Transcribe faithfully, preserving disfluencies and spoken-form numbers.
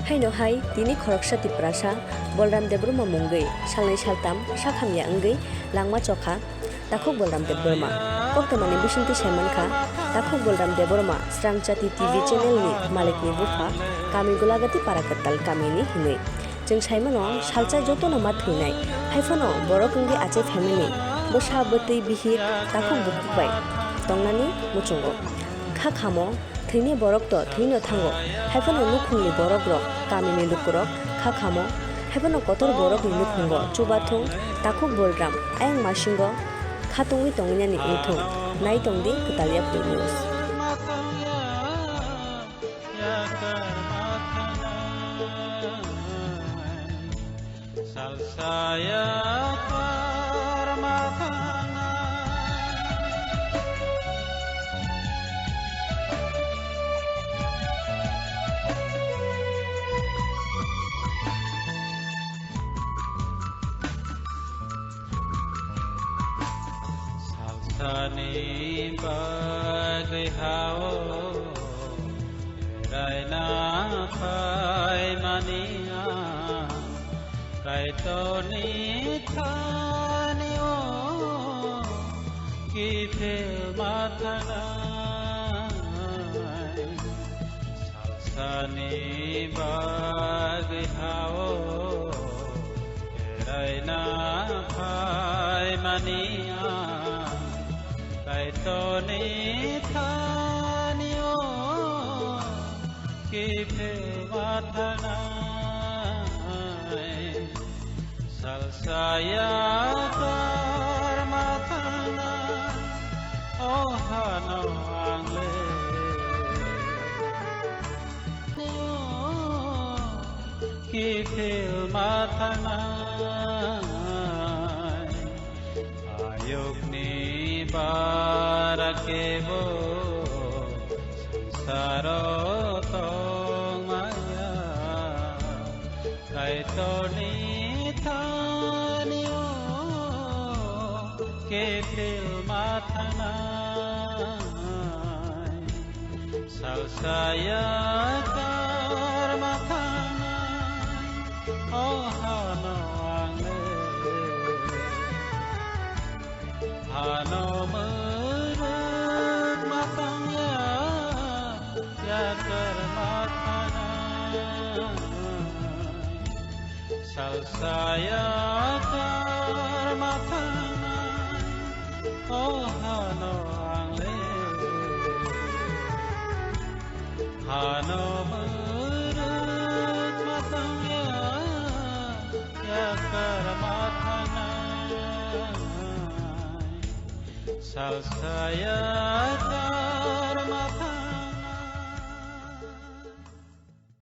Haino hai tini khoroksa Tiprasa Bolram Debbarma mungwi salnwi saltam sakhamya wngwi langma chokha Takhuk Bolram Debbarma. Koktwmani bisingtwi saimankha, Takhuk Bolram Debbarma Srangchati T V channel ni malikni bupha kami Gulagati Para Kwtal kamini hinwi. Chwng saimano salsa jotono ma thwinai, haiphano borok wngwi achai phaimani bwsa bwtwi bihik takhuk bukhuk bai tongnani muchungo. Kha khamo thwini borok to thwino thango, haiphano nukhungni borokrok, kamini lukurok kha khamo, haiphano kotor borokni nukhungo chubathung Takhuk Bolram ayang masingo khatungwi tongwinani wngthung. Nai tongdi Kwtal Yapri News. Salsa yakar matana. Salsani bagwi hao raina phaimani ang Kaitorni thani o kiphil mathanai. Sani bagwi hao, eraina phaimani ang, Kaitorni thani o, kiphil mathanai. Salsa yakar matana, o hano ang le. Kiphil matana, ayukni bara kebo sangsaro tongmaya. Kaitorni thani o kiphil mathanai, salsa yakar mathanai, o hano ang le. Hano mwrwk matangya, yakar mathanai. Salsa yakar mathanai, o hano ang le. Hano mwrwk matangya, yakar mathanai. Salsa ya